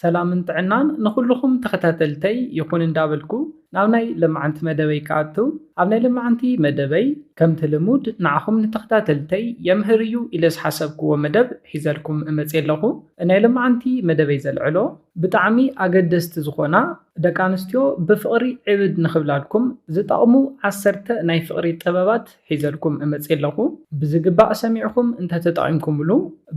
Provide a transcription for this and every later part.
ሰላምን ጥዕናን ንኹልኹም ተኸታተልተይ ይኹን እንዳበልኩ ናብ ናይ ለማዓንቲ መደበይ ክኣቱ፣ ኣብ ናይ ለማዓንቲ መደበይ ከምቲ ልሙድ ንዓኹም ንተኸታተልተይ የምህር እዩ ኢለ ዝሓሰብክዎ መደብ ሒዘልኩም እመጽእ ኣለኹ። ናይ ለማዓንቲ መደበይ ዘልዕሎ ብጣዕሚ ኣገደስቲ ዝኾና ደቂ ኣንስትዮ ብፍቕሪ ዕብድ ንኽብላልኩም ዝጠቕሙ ዓሰርተ ናይ ፍቕሪ ጥበባት ሒዘልኩም እመጽእ ኣለኹ። ብዝግባእ ሰሚዕኹም እንተተጠቒምኩምሉ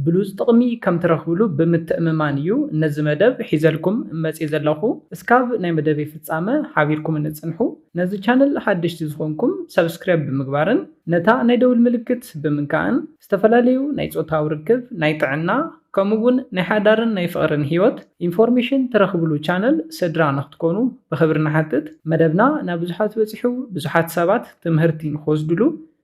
ብሉጽ ጥቕሚ ከም ትረኽብሉ ብምትእምማን እዩ ነዚ መደብ ሒዘልኩም እመጽእ ዘለኹ። እስካብ ናይ መደበይ ፍጻመ ሓቢርኩም ንጽንሑ። ነዚ ቻነል ሓደሽቲ ዝኾንኩም ሰብስክራይብ ብምግባርን ነታ ናይ ደውል ምልክት ብምንካእን ዝተፈላለዩ ናይ ጾታዊ ርክብ፣ ናይ ጥዕና፣ ከምኡ እውን ናይ ሓዳርን ናይ ፍቕርን ህይወት ኢንፎርሜሽን ትረኽብሉ ቻነል ስድራ ንኽትኮኑ ብኽብሪ ንሓትት። መደብና ናብ ብዙሓት በጺሑ፣ ብዙሓት ሰባት ትምህርቲ ንኽወስድሉ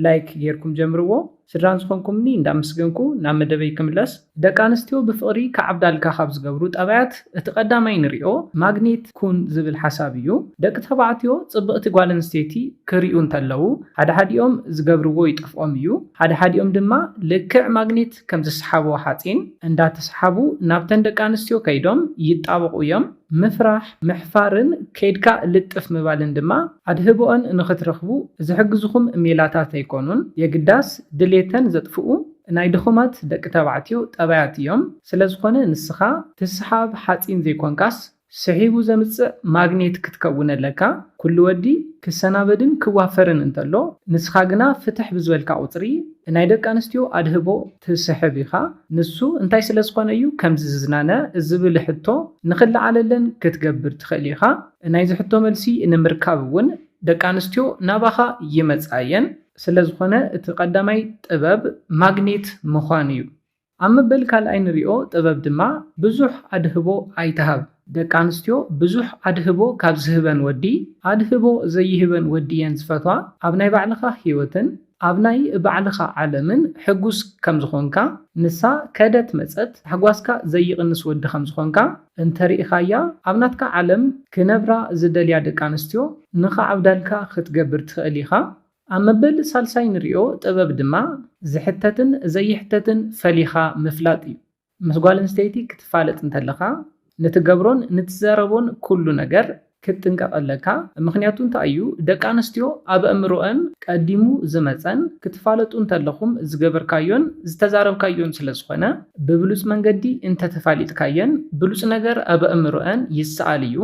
ላይክ ጌርኩም ጀምርዎ። ስድራን ዝኾንኩምኒ እንዳመስገንኩ ናብ መደበይ ክምለስ። ደቂ ኣንስትዮ ብፍቕሪ ክዓብዳልካ ካብ ዝገብሩ ጠባያት እቲ ቀዳማይ ንሪኦ ማግኔት ኩን ዝብል ሓሳብ እዩ። ደቂ ተባዕትዮ ጽብቕቲ ጓል ኣንስተይቲ ክሪኡ እንተለዉ ሓደ ሓዲኦም ዝገብርዎ ይጠፍኦም እዩ። ሓደ ሓዲኦም ድማ ልክዕ ማግኔት ከም ዝሰሓቦ ሓፂን እንዳተሰሓቡ ናብተን ደቂ ኣንስትዮ ከይዶም ይጣበቑ እዮም። ምፍራሕ፣ ምሕፋርን ከይድካ ልጥፍ ምባልን ድማ ኣድህቦኦን ንኽትረኽቡ ዝሕግዝኹም ሜላታት ኣይኮኑን። የግዳስ ድሌተን ዘጥፍኡ ናይ ድኹማት ደቂ ተባዕትዮ ጠባያት እዮም። ስለ ዝኾነ ንስኻ ትስሓብ ሓፂን ዘይኮንካስ ስሒቡ ዘምጽእ ማግኔት ክትከውን ኣለካ። ኩሉ ወዲ ክሰናበድን ክዋፈርን እንተሎ ንስኻ ግና ፍትሕ ብዝበልካ ቁጽሪ ናይ ደቂ ኣንስትዮ ኣድህቦ ትስሕብ ኢኻ። ንሱ እንታይ ስለ ዝኾነ እዩ ከምዚ ዝዝናነ ዝብል ሕቶ ንኽለዓለለን ክትገብር ትኽእል ኢኻ። ናይዚ ሕቶ መልሲ ንምርካብ እውን ደቂ ኣንስትዮ ናባኻ ይመጻ እየን። ስለ ዝኾነ እቲ ቀዳማይ ጥበብ ማግኔት ምዃን እዩ። ኣብ መበል ካልኣይ ንሪኦ ጥበብ ድማ ብዙሕ ኣድህቦ ኣይትሃብ። ደቂ ኣንስትዮ ብዙሕ ኣድህቦ ካብ ዝህበን ወዲ ኣድህቦ ዘይህበን ወዲ እየን ዝፈትዋ። ኣብ ናይ ባዕልኻ ህይወትን ኣብ ናይ ባዕልኻ ዓለምን ሕጉስ ከም ዝኾንካ፣ ንሳ ከደት መጸት ታሕጓስካ ዘይቕንስ ወዲ ከም ዝኾንካ እንተሪኢኻያ፣ ኣብ ናትካ ዓለም ክነብራ ዝደልያ ደቂ ኣንስትዮ ንኽዓብዳልካ ክትገብር ትኽእል ኢኻ። ኣብ መበል ሳልሳይ ንሪኦ ጥበብ ድማ ዝሕተትን ዘይሕተትን ፈሊኻ ምፍላጥ እዩ። ምስ ጓል ኣንስተይቲ ክትፋለጥ እንተለኻ ንትገብሮን ንትዛረቦን ኩሉ ነገር ክትጥንቀቕ ኣለካ። ምኽንያቱ እንታይ እዩ? ደቂ ኣንስትዮ ኣብ ኣእምሮአን ቀዲሙ ዝመጸን ክትፋለጡ እንተለኹም ዝገበርካዮን ዝተዛረብካዮን ስለ ዝኾነ ብብሉጽ መንገዲ እንተተፋሊጥካየን ብሉጽ ነገር ኣብ ኣእምሮአን ይሰኣል እዩ።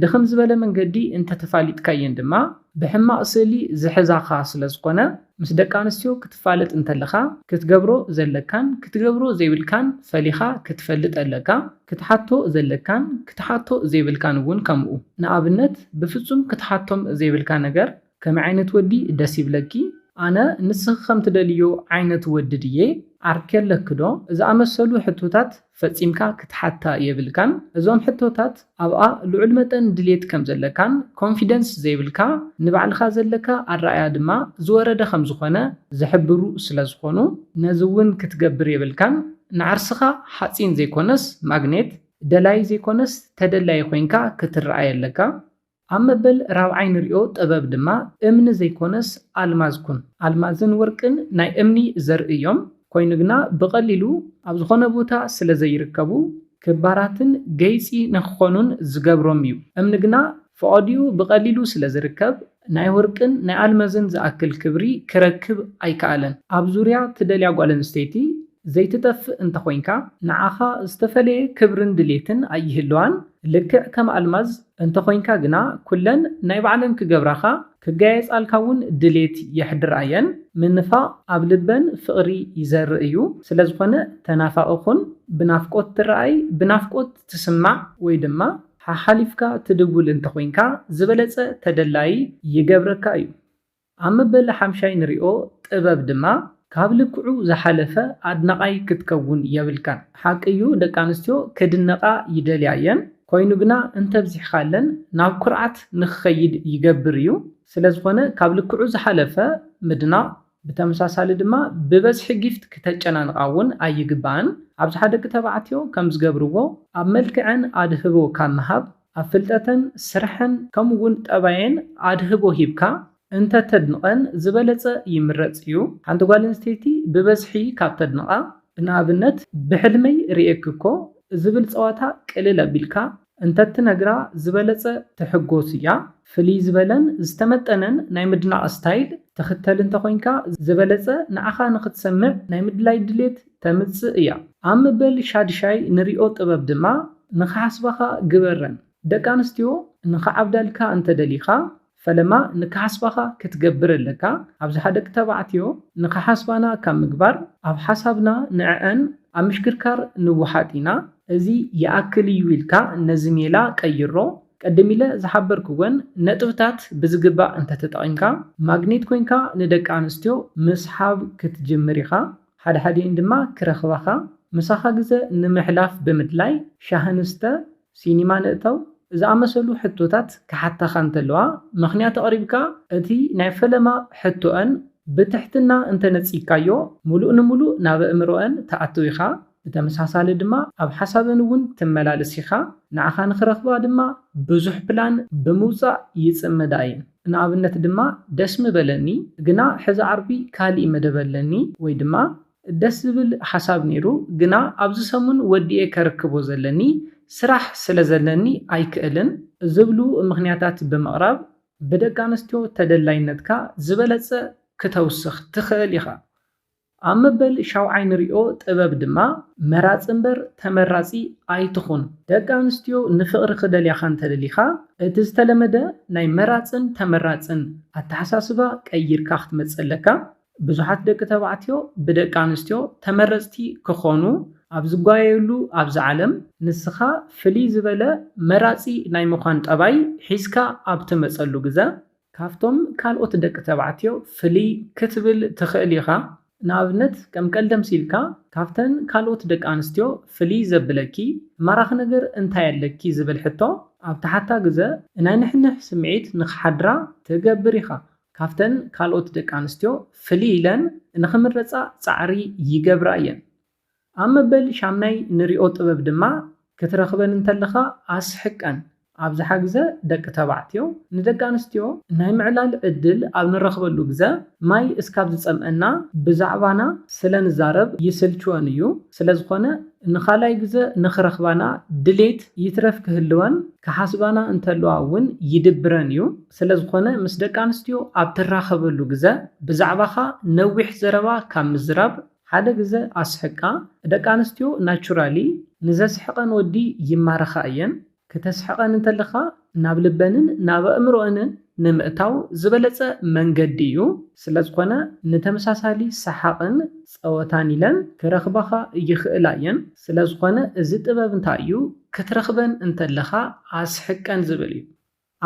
ድኽም ዝበለ መንገዲ እንተተፋሊጥካየን ድማ ብሕማቕ ስእሊ ዝሕዛኻ ስለ ዝኾነ ምስ ደቂ ኣንስትዮ ክትፋለጥ እንተለኻ ክትገብሮ ዘለካን ክትገብሮ ዘይብልካን ፈሊኻ ክትፈልጥ ኣለካ። ክትሓቶ ዘለካን ክትሓቶ ዘይብልካን እውን ከምኡ። ንኣብነት ብፍጹም ክትሓቶም ዘይብልካ ነገር ከመይ ዓይነት ወዲ ደስ ይብለኪ? ኣነ ንስኺ ከም ትደልዮ ዓይነት ወዲ ድየ? ዓርኪ ኣለኪ ዶ? ዝኣመሰሉ ሕቶታት ፈጺምካ ክትሓታ የብልካን። እዞም ሕቶታት ኣብኣ ልዑል መጠን ድሌት ከም ዘለካን ኮንፊደንስ ዘይብልካ ንባዕልኻ ዘለካ ኣረኣያ ድማ ዝወረደ ከም ዝኾነ ዝሕብሩ ስለ ዝኾኑ ነዚ እውን ክትገብር የብልካን። ንዓርስኻ ሓፂን ዘይኮነስ ማግኔት፣ ደላይ ዘይኮነስ ተደላይ ኮይንካ ክትረኣይ ኣለካ። ኣብ መበል ራብዓይ ንሪኦ ጥበብ ድማ እምኒ ዘይኮነስ ኣልማዝ ኩን። ኣልማዝን ወርቅን ናይ እምኒ ዘርኢ እዮም። ኮይኑ ግና ብቐሊሉ ኣብ ዝኾነ ቦታ ስለ ዘይርከቡ ክባራትን ገይፂ ንክኾኑን ዝገብሮም እዩ። እምኒ ግና ፈቐዲኡ ብቐሊሉ ስለ ዝርከብ ናይ ወርቅን ናይ ኣልማዝን ዝኣክል ክብሪ ክረክብ ኣይከኣለን። ኣብ ዙርያ ትደልያ ጓል ኣንስተይቲ ዘይትጠፍእ እንተኾይንካ ንዓኻ ዝተፈለየ ክብርን ድሌትን ኣይህልዋን። ልክዕ ከም ኣልማዝ እንተኾይንካ ግና ኩለን ናይ ባዕለን ክገብራኻ ክጋየጻልካ እውን ድሌት የሕድራ እየን። ምንፋቕ ኣብ ልበን ፍቕሪ ይዘርእ እዩ። ስለ ዝኾነ ተናፋቒ ኩን። ብናፍቆት ትረኣይ፣ ብናፍቆት ትስማዕ ወይ ድማ ሓሓሊፍካ ትድውል እንተኾይንካ ዝበለጸ ተደላይ ይገብረካ እዩ። ኣብ መበል ሓምሻይ ንሪኦ ጥበብ ድማ ካብ ልክዑ ዝሓለፈ ኣድናቓይ ክትከውን የብልካን። ሓቂ እዩ ደቂ ኣንስትዮ ክድነቓ ይደልያ እየን። ኮይኑ ግና እንተብዚሕካለን ናብ ኩርዓት ንክኸይድ ይገብር እዩ። ስለ ዝኾነ ካብ ልክዑ ዝሓለፈ ምድናቕ ብተመሳሳሊ ድማ ብበዝሒ ጊፍት ክተጨናንቓ እውን ኣይግባእን። ኣብዝሓ ደቂ ተባዕትዮ ከም ዝገብርዎ ኣብ መልክዐን ኣድህቦ ካብ ምሃብ ኣብ ፍልጠተን ስርሐን ከምኡ እውን ጠባየን ኣድህቦ ሂብካ እንተተድንቐን ዝበለጸ ይምረጽ እዩ። ሓንቲ ጓል ኣንስተይቲ ብበዝሒ ካብ ተድንቓ ንኣብነት ብሕልመይ ርእየኪ እኮ ዝብል ጸዋታ ቅልል ኣቢልካ እንተትነግራ ዝበለጸ ትሕጎስ እያ። ፍልይ ዝበለን ዝተመጠነን ናይ ምድናቕ ስታይል ትኽተል እንተኾይንካ ዝበለጸ ንዓኻ ንኽትሰምዕ ናይ ምድላይ ድሌት ተምጽእ እያ። ኣብ ምበል ሻድሻይ ንሪኦ ጥበብ ድማ ንኽሓስባኻ ግበረን። ደቂ ኣንስትዮ ንኽዓብዳልካ እንተደሊኻ ፈለማ ንክሓስባኻ ክትገብር ኣለካ። ኣብዝሓ ደቂ ተባዕትዮ ንክሓስባና ካብ ምግባር ኣብ ሓሳብና ንዕዐን ኣብ ምሽክርካር ንወሓጥ ኢና። እዚ ይኣክል እዩ ኢልካ ነዚ ሜላ ቀይሮ። ቀደም ኢለ ዝሓበርክወን ነጥብታት ብዝግባእ እንተተጠቒምካ ማግኔት ኮይንካ ንደቂ ኣንስትዮ ምስሓብ ክትጅምር ኢኻ። ሓደ ሓዲኤን ድማ ክረኽባኻ ምሳኻ ግዘ ንምሕላፍ ብምድላይ ሻሂ ንስተ፣ ሲኒማ ንእተው ዝኣመሰሉ ሕቶታት ክሓታኻ እንተለዋ ምኽንያት ኣቕሪብካ እቲ ናይ ፈለማ ሕቶኣን ብትሕትና እንተነጺግካዮ ሙሉእ ንሙሉእ ናብ ኣእምሮኣን ትኣቱ ኢኻ። ብተመሳሳሊ ድማ ኣብ ሓሳበን እውን ትመላልስ ኢኻ። ንዓኻ ንኽረኽባ ድማ ብዙሕ ፕላን ብምውጻእ ይጽመዳ እየን። ንኣብነት ድማ ደስ ምበለኒ ግና ሕዚ ዓርቢ ካሊእ መደብ ኣለኒ ወይ ድማ ደስ ዝብል ሓሳብ ነይሩ ግና ኣብዚ ሰሙን ወዲኤ ከርክቦ ዘለኒ ስራሕ ስለ ዘለኒ ኣይክእልን ዝብሉ ምኽንያታት ብምቕራብ ብደቂ ኣንስትዮ ተደላይነትካ ዝበለጸ ክተውስኽ ትኽእል ኢኻ። ኣብ መበል ሻውዓይ ንሪኦ ጥበብ ድማ መራጺ እምበር ተመራጺ ኣይትኹን። ደቂ ኣንስትዮ ንፍቕሪ ክደልያኻ እንተደሊኻ እቲ ዝተለመደ ናይ መራጽን ተመራጽን ኣተሓሳስባ ቀይርካ ክትመጽእ ኣለካ። ብዙሓት ደቂ ተባዕትዮ ብደቂ ኣንስትዮ ተመረጽቲ ክኾኑ ኣብ ዝጓየየሉ ኣብዚ ዓለም ንስኻ ፍልይ ዝበለ መራጺ ናይ ምዃን ጠባይ ሒዝካ ኣብ ትመጸሉ ግዘ ካብቶም ካልኦት ደቂ ተባዕትዮ ፍልይ ክትብል ትኽእል ኢኻ። ንኣብነት ከም ቀልዲ ኣምሲልካ ካብተን ካልኦት ደቂ ኣንስትዮ ፍልይ ዘብለኪ ማራኺ ነገር እንታይ ኣለኪ ዝብል ሕቶ ኣብ ትሓታ ግዘ ናይ ንሕንሕ ስምዒት ንኽሓድራ ትገብር ኢኻ። ካብተን ካልኦት ደቂ ኣንስትዮ ፍልይ ኢለን ንኽምረጻ ጻዕሪ ይገብራ እየን። ኣብ መበል ሻምናይ ንሪኦ ጥበብ ድማ ክትረኽበን እንተለኻ ኣስሕቀን። ኣብዝሓ ግዘ ደቂ ተባዕትዮ ንደቂ ኣንስትዮ ናይ ምዕላል ዕድል ኣብ ንረኽበሉ ግዘ ማይ እስካብ ዝጸምአና ብዛዕባና ስለ ንዛረብ ይስልችወን እዩ። ስለ ዝኾነ ንኻልኣይ ግዘ ንኽረኽባና ድሌት ይትረፍ ክህልወን ክሓስባና እንተለዋ እውን ይድብረን እዩ። ስለ ዝኾነ ምስ ደቂ ኣንስትዮ ኣብ ትራኸበሉ ግዘ ብዛዕባኻ ነዊሕ ዘረባ ካብ ምዝራብ ሓደ ግዘ ኣስሕቃ። ደቂ ኣንስትዮ ናቹራሊ ንዘስሕቐን ወዲ ይማረኻ እየን። ክተስሕቐን እንተለኻ ናብ ልበንን ናብ ኣእምሮአንን ንምእታው ዝበለጸ መንገዲ እዩ። ስለ ዝኾነ ንተመሳሳሊ ሰሓቕን ጸወታን ኢለን ክረኽባኻ ይኽእላ እየን። ስለ ዝኾነ እዚ ጥበብ እንታይ እዩ? ክትረኽበን እንተለኻ ኣስሕቀን ዝብል እዩ።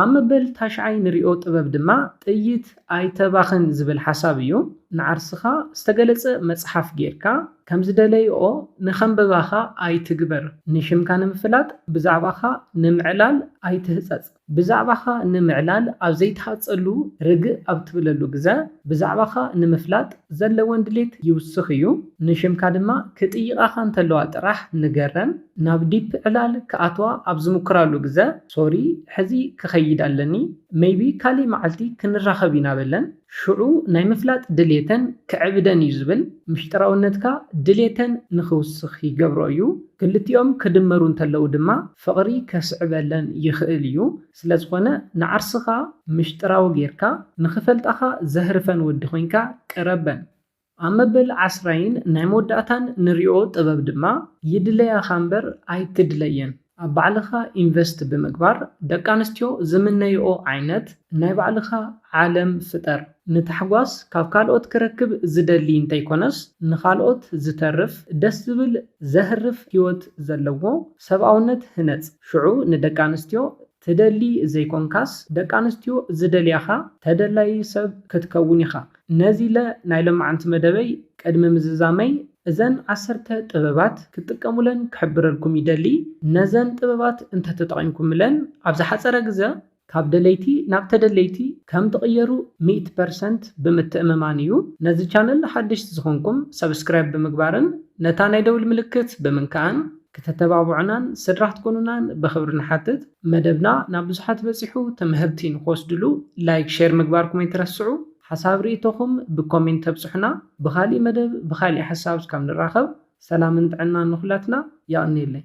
ኣብ መበል ታሽዓይ ንሪኦ ጥበብ ድማ ጥይት ኣይተባኽን ዝብል ሓሳብ እዩ። ንዓርስኻ ዝተገለጸ መጽሓፍ ጌርካ ከም ዝደለይኦ ንኸንብባኻ ኣይትግበር። ንሽምካ ንምፍላጥ ብዛዕባኻ ንምዕላል ኣይትህጸጽ። ብዛዕባኻ ንምዕላል ኣብ ዘይትሃጸሉ ርግእ ኣብ ትብለሉ ግዘ ብዛዕባኻ ንምፍላጥ ዘለወን ድሌት ይውስኽ እዩ። ንሽምካ ድማ ክጥይቓኻ እንተለዋ ጥራሕ ንገረን። ናብ ዲፕ ዕላል ክኣትዋ ኣብ ዝምኩራሉ ግዘ ሶሪ ሕዚ ክኸይድ ኣለኒ፣ ሜይቢ ካሊእ መዓልቲ ክንራኸብ ኢና በለን። ሽዑ ናይ ምፍላጥ ድሌተን ክዕብደን እዩ ዝብል። ምሽጥራውነትካ ድሌተን ንኽውስኽ ይገብሮ እዩ። ክልቲኦም ክድመሩ እንተለዉ ድማ ፍቕሪ ከስዕበለን ይኽእል እዩ። ስለ ዝኾነ ንዓርስኻ ምሽጥራዊ ጌርካ ንኽፈልጣኻ ዘህርፈን ወዲ ኮይንካ ቅረበን። ኣብ መበል ዓስራይን ናይ መወዳእታን ንሪኦ ጥበብ ድማ ይድለያኻ እምበር ኣይትድለየን። ኣብ ባዕልኻ ኢንቨስት ብምግባር ደቂ ኣንስትዮ ዝምነይኦ ዓይነት ናይ ባዕልኻ ዓለም ፍጠር። ንታሕጓስ ካብ ካልኦት ክረክብ ዝደሊ እንተይኮነስ ንኻልኦት ዝተርፍ ደስ ዝብል ዘህርፍ ህይወት ዘለዎ ሰብኣውነት ህነጽ። ሽዑ ንደቂ ኣንስትዮ ትደሊ ዘይኮንካስ ደቂ ኣንስትዮ ዝደልያኻ ተደላዪ ሰብ ክትከውን ኢኻ። ነዚ ኢለ ናይ ሎማዓንቲ መደበይ ቅድሚ ምዝዛመይ እዘን ዓሰርተ ጥበባት ክትጥቀሙለን ክሕብረልኩም ይደሊ። ነዘን ጥበባት እንተተጠቒምኩምለን ኣብ ዝሓጸረ ግዘ ካብ ደለይቲ ናብ ተደለይቲ ከም ትቕየሩ ሚእቲ ፐርሰንት ብምትእምማን እዩ። ነዚ ቻነል ሓደሽቲ ዝኾንኩም ሰብስክራይብ ብምግባርን ነታ ናይ ደውል ምልክት ብምንካእን ክተተባብዑናን ስድራ ክትኮኑናን ብኽብሪ ንሓትት። መደብና ናብ ብዙሓት በጺሑ ትምህርቲ ንክወስድሉ ላይክ፣ ሼር ምግባርኩም ኣይትረስዑ። ሓሳብ ርእይቶኹም ብኮሜንት ተብጽሑና። ብኻሊእ መደብ ብኻሊእ ሓሳብ እስካብ ንራኸብ ሰላምን ጥዕናን ንኹላትና። የቐንየለይ።